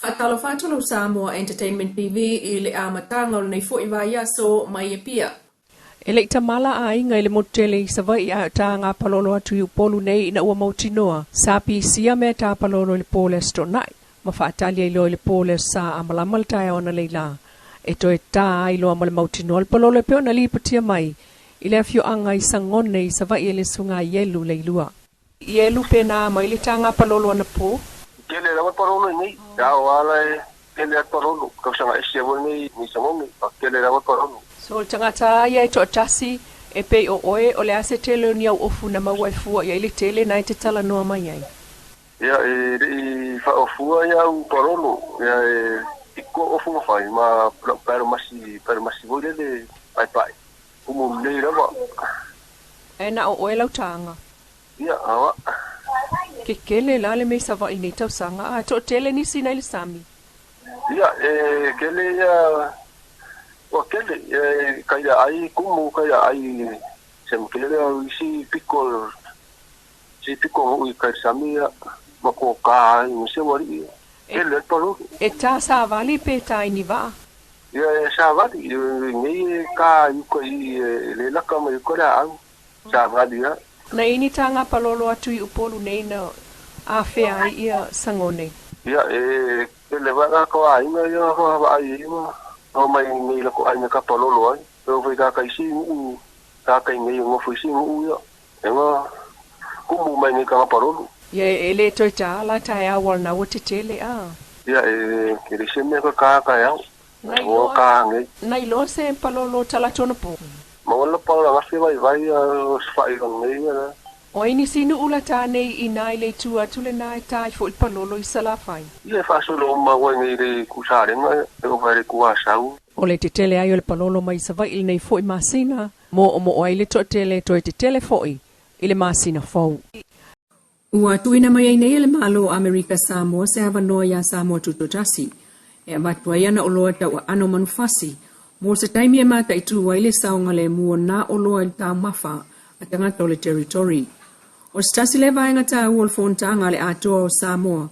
Faatalofa atu lau Samoa Entertainment TV i le amataga o lenei foi vaiaso mai Apia. E le i tamala aiga i le motu tele i Savaii ae o taga palolo atu i Upolu nei ina ua mautinoa sa pisia mea ta palolo i le po o le Aso Toonai ma faatali ai loa i le po o le Aso Sa a malama le taeao analeila e toe ta ai loa ma le mautinoa le palolo e pei ona lipotia mai i le afioaga i Sagone i Savaii e le Susuga Ielu Leilua. Ielu pe na mai le taga palolo anapo. Tele lava palolo nei, ao ala e tele atu palolo, tausaga ese aua nei ni Sagone, a tele lava palolo. So le tagata ia e toatasi e pei o oe, o le a se tele o ni au ofu na maua e fua i ai le tele na e te talanoa mai ai? Ia e le i faaofua ia au palolo, ia e piko ofu ma fai ma lau paelo masi, paelo masi foi lele paepae, kumu lelei lava. Ae na o oe lau taga? Ia, awa. Kekele la le mea i Savaii nei tausaga, a toatele nisi nai le sami. Ia, e kele ia, ua kele, e kai a ai kumu, kai a ai se makele au isi piko, isi piko hoi kai sami ia, ma ko ka ai, ma se wari ia. Kele atu palo. E tā savali pe tā ini vaa? Ia, e savali, nei e ka iuka i, e le laka mai uka le au. Savali ia. Na ini tāngā palolo atu i Upolu nei na afea ai ia Sagone. Ia, e kele wae ka aiga ia hoa vaai ai ma ho mai nei lako aiga ka palolo ai. E o fai ka isi nuu, ka kai nei ngofo isi nuu ia. E nga kumu mai nei ka palolo. Ia e le toe tā la tae au al na ua te tele a. Ia e kele se mea ka ka ka au. Nai O loa, ka ngei. nai loa se palolo tala tona po. Ma wala pa la ngafi vai vai a sfai nei ia. O ai nisi nuu la tā nei i nai le tua atu le nai tai fo i palolo i Salafai. Ia faasolo uma ua nei le kusarenga e o vai le kuasau. O le tetele ai o le palolo mai Savaii lenei foi masina, mo o mo ai le toatele toe tetele foi i le masina fou. Ua tuuina mai ai nei e le Malo o Amerika Samoa se avanoa iā Samoa Tutoatasi e avatu ai ana oloa tau aano manufasi mo se taimi e mataitū ai le saogalemu o nā oloa i le taumafa a tagata o le Territory. O se tasi lea vaega taua o le fonotaga a le Atoa o Samoa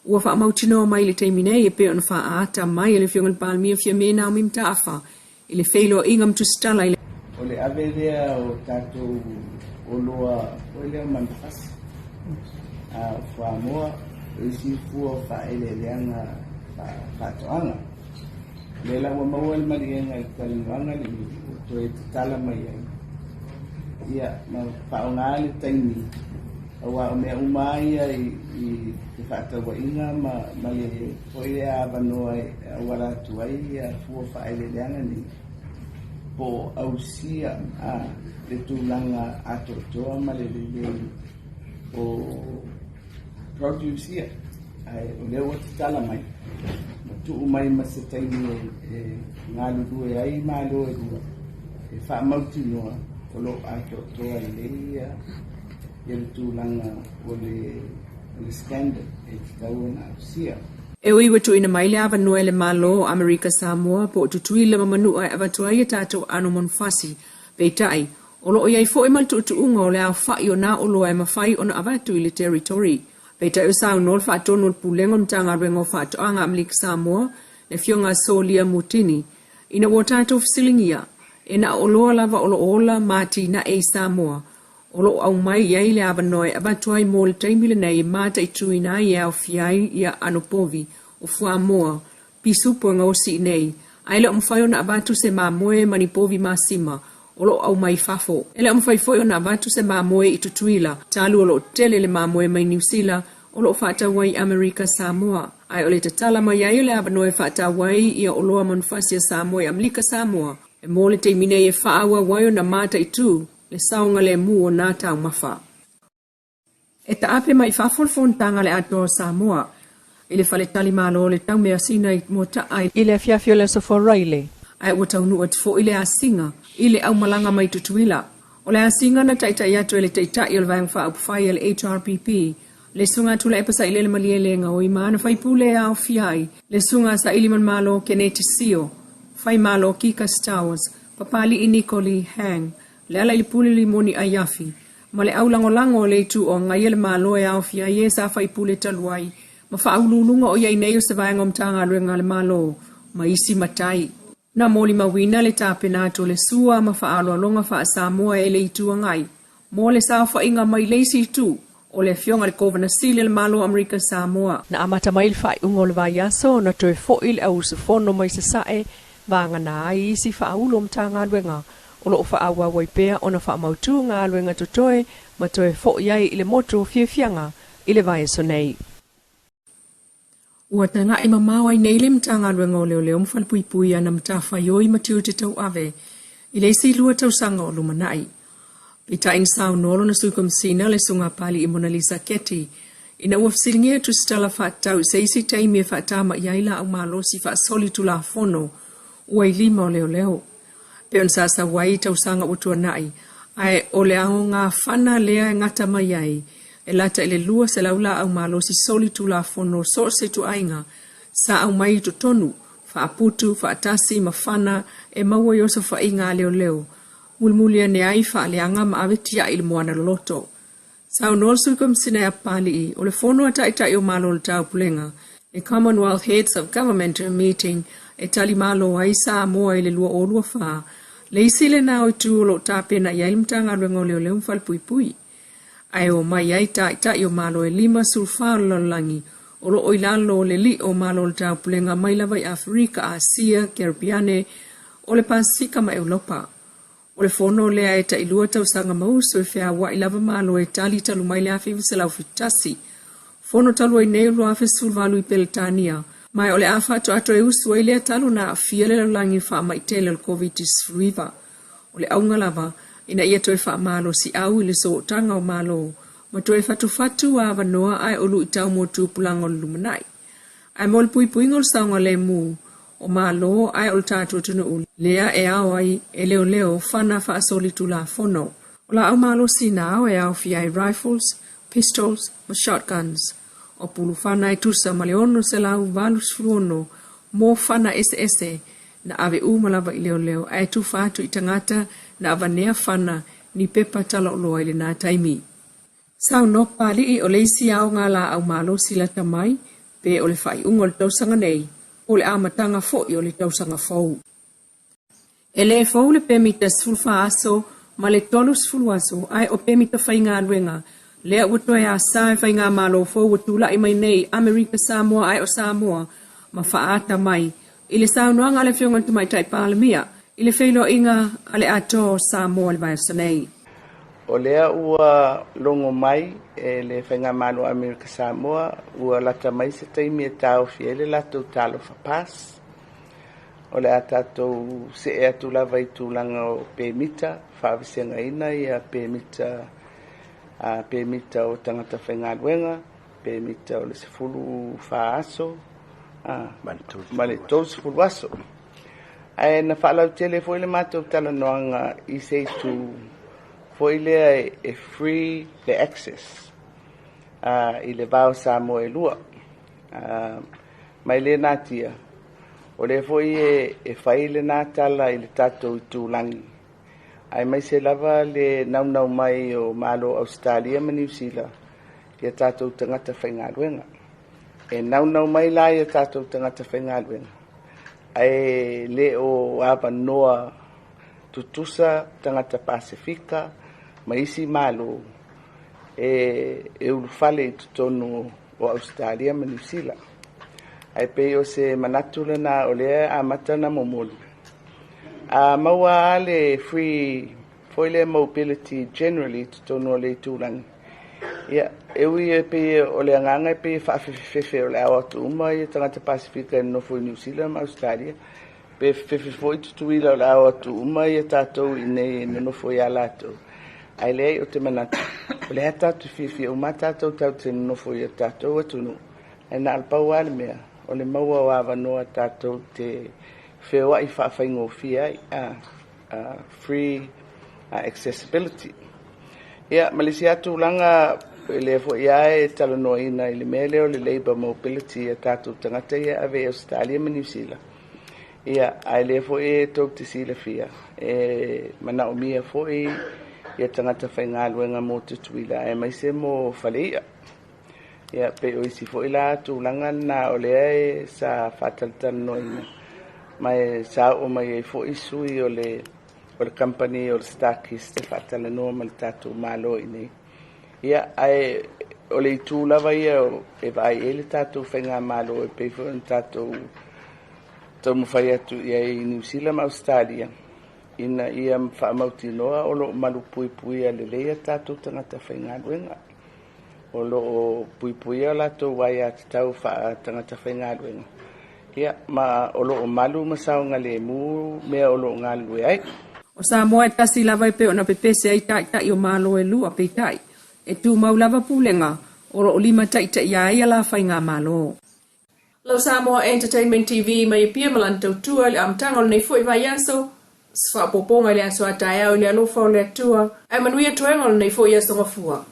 ua faamautinoa mai i le taimi nei e pei ona faaata mai e le Afioga i le Palemia Fiame Naomi Mataafa i le feiloaiga ma tusitala i le O le ave lea o tatou oloa foi lea manufasi a o fuamoa, o isi fua o faaeleeleaga faatoaga. O lea la ua maua le maliega i le talanoaga lenei ua toe tatala mai ai, ia ma faaaoga le taimi, aua o mea uma lava ia i te faatauaiga ma le foi lea avanoa e auala atu ai ia fua faaeleeleaga nei, po o ausia a le tulaga atoatoa ma le lelei o produce ia. Ae o lea ua tatala mai ma tuu mai ma se taimi e galulue ai Malo e lua e faamautinoa o lo o atoatoa lelei ia le tulaga o le standard e tatau ona ausia. E ui ua tuuina mai le avanoa e le Malo o Amerika Samoa po o Tutuila ma Manua e avatu ai a tatou aano manufasi, peitai, o lo o i ai foi ma le tuutuuga o le aofa'i o nā oloa e mafai ona avatu i le Territory. Peitai o saunoa le faatonu o le Pulega o le Matagaluega o Faatoaga Amerika Samoa, le Afioga a Solia Mutini, ina ua tatou fesiligia, e na o oloa lava o lo o ola ma atinae i Samoa o lo o aumai i ai le avanoa e avatu ai mo le taimi lenei e mataituina ai e aofia ai ia aano povi o fuamoa, pisupo e gaosi i nei, ae le o mafai ona avatu se mamoe ma ni povi masima o lo o aumai fafo. E le o mafai foi ona avatu se mamoe i Tutuila, talu o lo o tele le mamoe mai Niu Sila o lo o faatau ai i Amerika Samoa. Ae o le tatala mai ai o le avanoa e faatau ai ia oloa manufasi a Samoa i Amerika Samoa, e mo le taimi nei e faaauau ai ona mataitu le saogalemu o nā taumafa. E taape mai fafo le fonotaga a le Atoa o Samoa i le faletalimalo o le Taumeasina i Moata'a i le afiafi o le Aso Faraile, ae ua taunuu atu foi le asiga i le aumalaga mai Tutuila. O le asiga na taitai atu e le Taitai o le Vaega Faaupufai a le HRPP, le Susuga Tuilaepa Sailele Malielegaoi ma ana faipule e aofia ai le Susuga Saili Manumalo Keneti Sio, Faimalo Kika Stowers, Papali'i Niko Lee Hang, le ala i le pule limoni Aiafi, ma le aulagolago o le itu o agaia le Malo e aofia ai e sa faipule talu ai ma faauluuluga o i ai nei o se vaega o Matagaluega a le Malo ma isi matai. Na molimauina le tapena atu o le sua ma faaaloaloga faa-Samoa e le Itu Agai mo le saofaiga mai le isi itu o le Afioga i le Kovana Sili a le Malo o Amerika Samoa. Na amata mai i le faaiuga o le vaiaso ona toe foi le au usufono mai Sasae vagana ai isi faaulu o Matagaluega o lo o faaauau ai pea ona faamautu galuega totoe ma toe foi ai i le motu o Fiafiaga i le vaiaso nei. Ua tagai mamao ai nei le Matagaluega o Leoleo ma Falepuipui i ana matafaioi ma tiute tauave i le isi 2 tausaga o lumanai. Peitai na saunoa lona Sui Komesina le Susuga Papali'i Monalisa Keti ina ua fesiligia tusitala faatatau i se isi taimi e faatama'i ai laau malosi faasolitulafono ua i lima o leoleo. Pei ona sa sau ai i tausaga ua tuanai, ae o le aogafana lea e gata mai ai, e lata i le 200 laau malosi solitulafono so o se ituaiga sa aumai i totonu, faaputu, faatasi ma fana e maua i osofaiga a leoleo, mulimuli ane ai faaleaga ma ave tiai i le moana loloto. Saunoa le Sui Komisina ia Papali'i, o le fono a Taitai o Malo o le Taupulega, le Commonwealth Heads of Government Meeting, e tali malo ai Samoa i le 2024, le isi lena o itu o lo o tapena i ai le Matagaluega o Leoleo ma Falepuipui. Ae omai ai Taitai o Malo e 54 o le lalolagi o lo o i lalo o le li'o o Malo o le Taupulega mai lava i Aferika, Asia, Kerepiane, o le Pasefika ma Eulopa. O le fono lea e tailua tausaga ma uso e feaua'i lava Malo e tali talu mai le 1971. Fono talu ai nei o le 2018 i Peretania, ma o le a faatoa toe usu ai lea talu na aafia le lalolagi i le faamai tele o le Koviti-19. O le auga lava, ina ia toe faamalosiau i le sootaga o Malo ma toe fatufatu avanoa ae o luitau mo tupulaga o le lumanai. Ae mo le puipuiga o le saogalemu o Malo ae o le tatou atunuu lea e ao ai e leoleo fana faasolitulafono. O laau malosi na ao e aofia ai rifles, pistols ma shotguns. O pulu fana e tusa ma le 686 mo fana eseese na ave uma lava i leoleo ae tufa atu i tagata na avanea fana ni pepa talaoloa i lena taimi. Saunoa Papali'i o le isi aoga laau malosi lata mai pe o le faaiuga o le tausaga nei po o le amataga foi o le tausaga fou. E le fou le pemita 14 aso ma le 30 aso ae o pemita faigaluega lea ua toe asa e faigamalo fou ua tulai mai nei i Amerika Samoa ae o Samoa ma faaata mai i le saunoaga a le Afioga i le Tamaitai Palemia i le feiloaiga a le Atoa o Samoa i le vaiaso nei. O lea ua logo mai e le Faigamalo o Amerika Samoa ua lata mai se taimi e taofi ai le latou Talofa Pass. O le a tatou see atu lava i tulaga o pemita, faavasegaina ia pemita, pemita o tagata faigaluega, pemita o le 14 aso ma le 30 aso. Ae na faalautele foi le matou talanoaga i se itu foi lea e free le access i le va o Samoa e lua. Mai le natia, o lea foi e fai lena tala i le tatou itulagi, aemaise lava le naunau mai o Malo Ausetalia ma Niu Sila ia tatou tagata faigaluega. E naunau mai la ia tatou tagata faigaluega, ae le o avanoa tutusa tagata Pasefika ma isi malo e ulufale i totonu o Ausetalia ma Niu Sila. Ae pei o se manatu lena o lea amata na momoli. A maua le free foi le mobility generally totonu o le itulagi. Ia, e ui e pei o le agaga e pei e faafefefefe o le ao atu uma ia tagata Pasefika e nonofo i Niu Sila ma Australia, pe fefefe foi Tutuila o le ao atu uma ia tatou i nei e nonofo ia latou. Ae leai, o te manatu, o lea tatou fiafia uma tatou tatou te nonofo ia tatou atunuu. Ae na o le pau lava le mea, o le maua o avanoa tatou te feoai faafaigofie ai, free accessibility. Ia, ma le isi lava tulaga lea foi lava e talanoaina i le mea lea o le labour mobility ia tatou tagata ia e ave i Ausetalia ma Niu Sila. Ia, ae lea foi e tou te silafia, e manaomia foi ia tagata faigaluega mo Tutuila aemaise mo faleia. Ia, pei o isi foi la tulaga lena o lea e sa faatalatalanoaina, ma e sa oo mai ai foi sui o le o le kamupani o le StarKist e faatalanoa ma le tatou Malo i inei. Ia, ae o le itu lava ia e vaai i ai le tatou faigamalo e pei foi ona tatou taumafai atu i ai i Niu Sila ma Ausetalia, ina ia faamautinoa o lo o malupuipuia lelei a tatou tagata faigaluega, o lo o puipuia o latou aiatatau faa-tagata faigaluega, ia, ma o lo o malu ma saogalemu mea o lo o galulue ai. O Samoa e tasi lava e pei ona pepese ai taitai o Malo e lua, peitai, e tumau lava pulega o lo o limataitaia ai ala faigamalo. Lau Samoa Entertainment TV mai Apia ma lana tautua i le amataga o lenei foi vaiaso, se faaopoopoga i le aso a taeao i le alofa o le Atua, ae manuia toega o lenei foi aso Gafua.